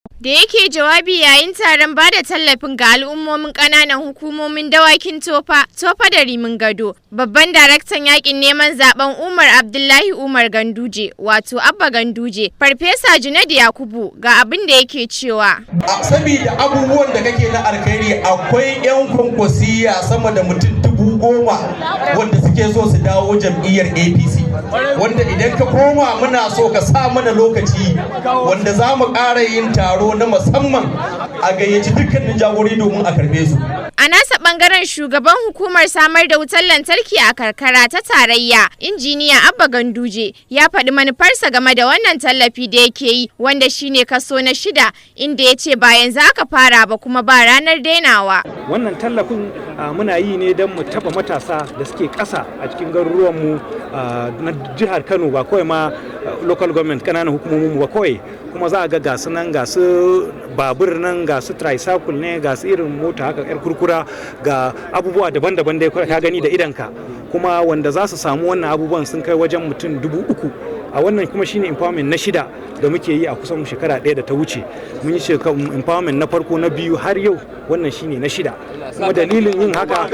Da yake jawabi yayin taron bada tallafin ga al'ummomin ƙananan hukumomin Dawakin Tofa, Tofa da Rimin Gado, babban daraktan yakin neman zaben Umar Abdullahi Umar Ganduje, wato Abba Ganduje, Farfesa Junaidu Yakubu, ga abin da yake cewa. Saboda abubuwan da kake na alkhairi, akwai 'yan Kwankwasiya sama da mutum 10,000 wanda suke so su dawo jam'iyyar APC, wanda idan ka koma muna so ka sa mana lokaci wanda za mu ƙara yin taro na musamman a gayyaci dukkanin jagorori domin a karbe su. A nasa bangaren, shugaban hukumar samar da wutar lantarki a karkara ta tarayya, Injiniya Abba Ganduje, ya faɗi manufarsa game da wannan tallafi da yake yi, wanda shine kaso na shida, inda ya ce ba yanzu aka fara ba kuma ba ranar dainawa. Wannan tallafin muna yi ne don mu taɓa matasa da suke ƙasa a cikin garuruwanmu na jihar Kano, ba kawai ma local government, ƙananan hukumominmu ba kawai. Kuma za a ga gasu nan, ga su babur nan, ga su tricycle ne, ga su irin mota haka yar kurkura, ga abubuwa daban-daban dai ka gani da idanka. Kuma wanda za su samu wannan abubuwan sun kai wajen mutum 3,000 a wannan. Kuma shine empowerment na shida da muke yi a kusan shekara ɗaya da ta wuce. Mun yi empowerment na farko, na biyu, har yau wannan shine na shida. Kuma dalilin yin haka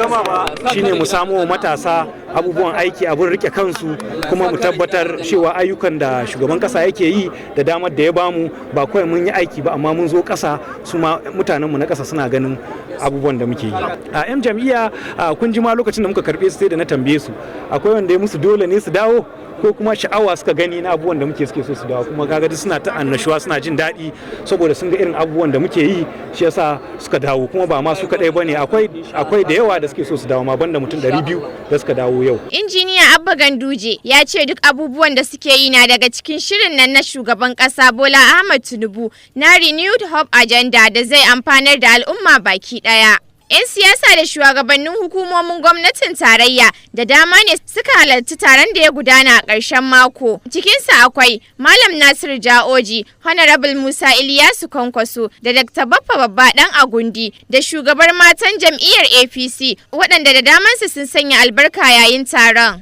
shine mu samo matasa abubuwan aiki, abun rike kansu, kuma mu tabbatar cewa ayyukan da shugaban kasa yake yi da damar da ya bamu, ba kawai mun yi aiki ba, amma mun zo kasa, su ma mutanenmu na kasa suna ganin abubuwan da muke yi. A yan jam'iyya, kun ji ma lokacin da muka karbe su, sai da na tambaye su akwai wanda ya musu dole ne su dawo ko kuma sha'awa suka gani na abubuwan da muke suke so su dawo. Kuma kaga duk suna ta annashuwa, suna jin daɗi saboda sun ga irin abubuwan da muke yi, shi yasa suka dawo. Kuma ba ma su kaɗai bane, akwai da yawa da suke so su dawo ma banda mutum 200 da suka dawo yau. Injiniya Abba Ganduje ya ce duk abubuwan da suke yi na daga cikin shirin nan na shugaban ƙasa Bola Ahmed Tinubu na Renewed Hope Agenda da zai amfanar da al'umma baki ɗaya. 'Yan siyasa da shugabannin hukumomin gwamnatin tarayya da dama ne suka halarci taron da ya gudana a ƙarshen mako. Cikinsa akwai Malam Nasir Ja'oji, Honorable Musa Iliyasu Kwankwaso da Dr. Baffa Babba Dan Agundi da shugabar matan jam'iyyar APC, waɗanda da damansu sun sanya albarka yayin taron.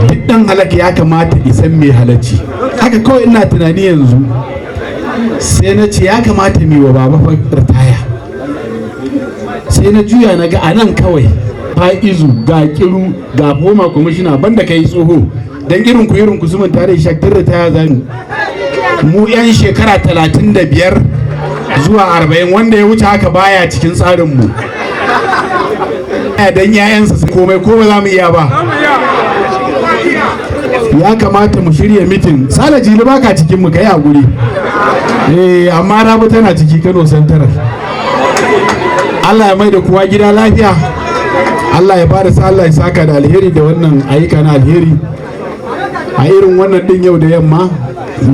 Duk ɗan halaka ya kamata isan mai halacci. Haka kawai ina tunani yanzu, sai na ce ya kamata mai wa baba fa ritaya. Sai na juya na ga a nan kawai fa'izu ga kiru ga former kwamishina, banda kai tsoho, don irin ku, irin ku zumun tare shaktar ritaya zamu mu yan shekara 35 zuwa 40. Wanda ya wuce haka baya cikin tsarin mu. Dan yayansa su komai ko ba za mu iya ba, ya kamata mu shirya meeting. Sale Jili baka cikin mu, kai hakuri, eh, amma Rabu tana ciki, Kano Central. Allah ya mai da kowa gida lafiya. Allah ya bada sa, Allah ya saka da alheri da wannan ayyuka na alheri. A irin wannan din, yau da yamma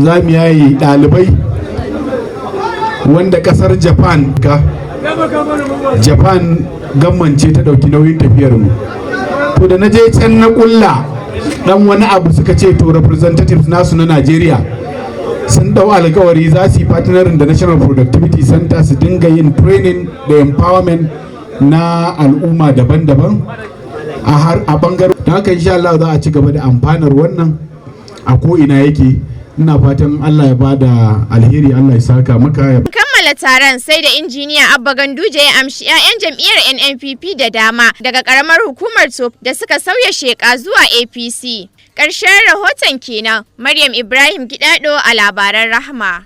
za mu yayi ɗalibai wanda kasar Japan ka Japan gammance ta ɗauki nauyin tafiyar mu. To, da na je can na kulla dan wani abu, suka ce to representatives nasu na Najeriya sun dau alkawari za su yi partnering da National Productivity Center su dinga yin training da empowerment na al'umma daban-daban a har a bangaren da haka. Insha Allah za a ci gaba da amfanar wannan a ko ina yake. Ina fatan Allah ya bada alheri, Allah ya saka maka ya Kammala taron sai da Injiniya Abba Ganduje ya amshi 'ya'yan jam'iyyar NNPP da dama daga karamar hukumar Tofa da suka sauya sheka zuwa APC. Ƙarshen rahoton kenan, Maryam Ibrahim Gidado a Labaran Rahma.